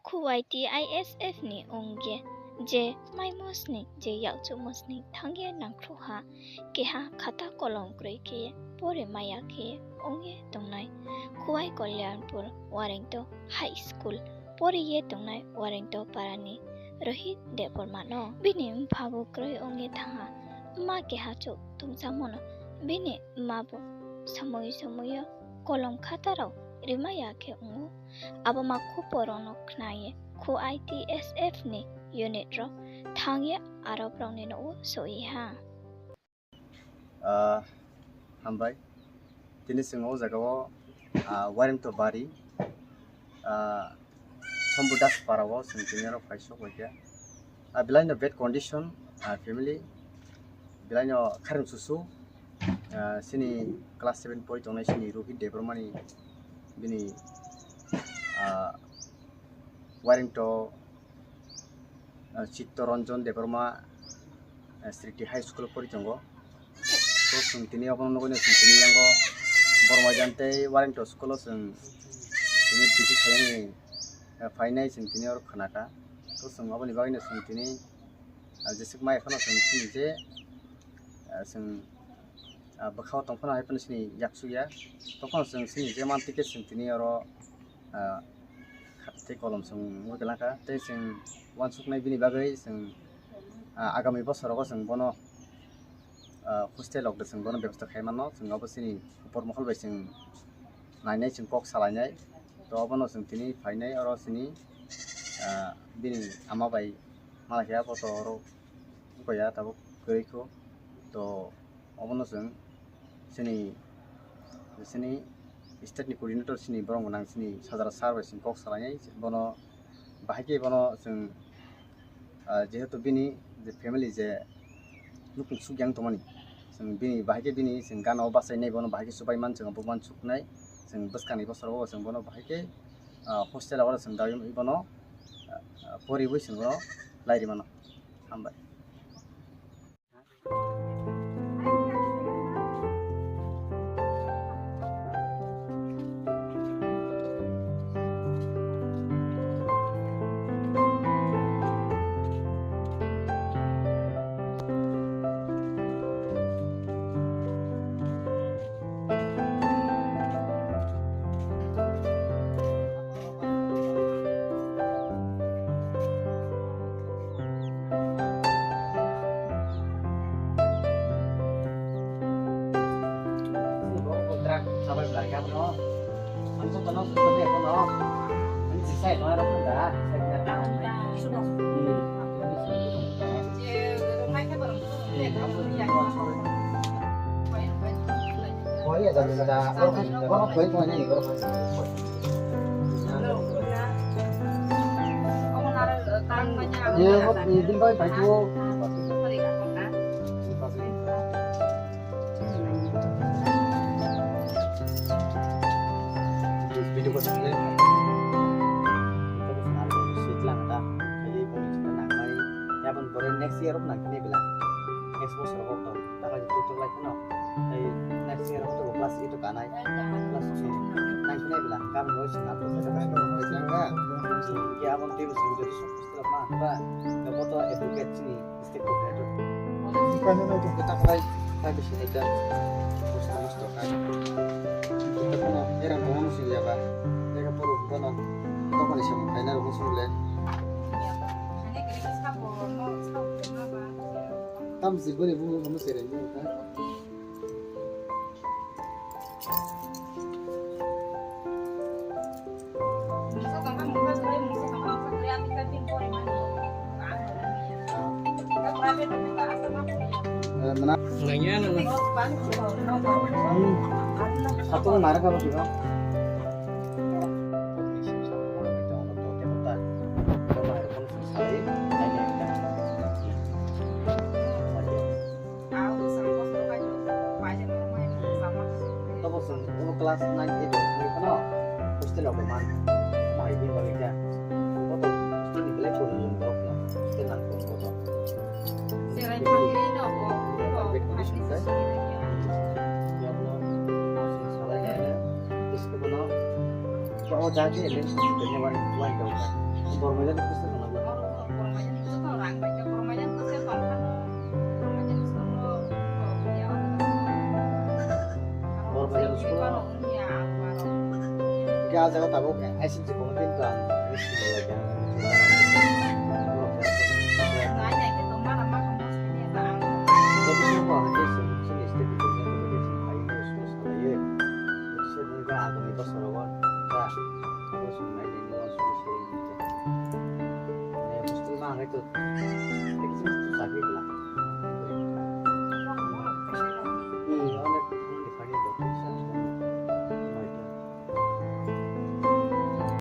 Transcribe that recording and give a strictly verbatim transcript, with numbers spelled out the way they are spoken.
Khu I T I S F ni ong ye je maimo sning, je yakchuhmo sning thanng ye nangkhruh ha, keha khata kolom kroi khe ye pore mai ya khe ong ye tongnai Khuwai Kalyanpur Warengto High School pore ye tongnai Warengto para ni Rohit Debbarma no bini mpha bo kroi ong ye thanng ha. Mma keha chouh tongchamo no bini mma bo somoi somoi yo kolom khata rao rimai ya khe ong ou. Abo ma khupor rao no khna ye khu I T S F ni unit rao thanng ye aro brao ni nouh wo souhhi ha. Ah, hambai. Tini chwng o jaga o, ah, Warengto bari, ah, Sombu Das para o chwng tini aro phai sok bai khe. Ah, belai no bad condition, ah, family. Belai no kharung susu, ah, chini class seven pori tongnai chini Rohit Debbarma ni bini, ah, Warengto, ah, Chitto Ranjan Debbarma, ah, Sriti High School pori tongo. To chwng tini obono nugwi no chwng tini yango Bormajan tei Warengto school o chwng tini visit khainani, ah, phainai chwng tini oro khna kha. To chwng oboni bagwi no chwng tini, ah, jeswk mai phano chwng chini je, ah, chwng, ah, bwkha o tong phano hai phano chini yaksu ya. To phano chwng chini je manti khe chwng tini oro, ah, khat tei kolom chwng wngwi lang kha. Tei chwng uansuknai bini bagwi chwng, ah, agami bosor rogo chwng bono, ah, hostel rok de chwng bono bebosta khai mano. Chwng abo chini upor mohol bai chwng nainai, chwng kok salainai. To abono chwng tini phainai oro chini, ah, bini ama bai malai khe abo to oro wngkha ya tabuk kwrwi kho. To obono chwng chini, chini state ni coordinator chini borok gwnang chini Sajara sir bai chwng kok salainai. Bono bahai khe bono chwng, ah, jehetu bini je family je nukhung suk yang tongmani, chwng bini bahai khe bini chwng gana o bachainai bono bahai khe chubai man chwng abo uansuknai chwng bwskangni bosor o chwng bono bahai khe, ah, hostel o chwng dawi bono, ah, poriwi chwng bono lairi mano. Hambai. Video ko sini. Ito ko sini aro sitlang ta. Jadi poni sini nang mai. Ya pon bore next year rok nang kini bila. Next bosor rok to. Takla jitu tuklai kheno. Tei next year rok to class eight to kanai. Class nine kini bila. Kam roi sini aro. Ya pon table sini jadi sok sila ma. Ba. Ko to educate sini. Step to better. Kita khlai, khlai bisi naijak. Nosto, nosto kha. Kita kono erang tongma musi ya ba. Lega poro kono. Tokoni samung khaina rok musi le. Tam si boni bumu musi re ni ka. Mana? Nanya, nanya. Hmm. Satu marah kalau kita. Tobo chwng bo class nine eight rok thangwi phano hostel rok bo man. Mai bini bagwi khe. Bo to hostel ni belai problem rok no. Hostel nang khe bo to. Bad condition khe. Salai khe. School no. Ko o jati ele. Kanya wan wan do. Bormaijan school se tong na? Oro Bormaijan school se tong kha no. Bormaijan school no, Bormaijan school no. Bormaijan school no. Khe a jaga tabuk I C C committee to ang list ni lai khe ang. Nai nai khe tong ma na ma tong ma sa ni ta ang. Joto se bo hake se, chini state ni joto se phai ni school salai ye. Se nung ja agami bosor o ja. Bo sung nai nai ni uansuk se. Hostel ma hake to. Hake se to sakri bla.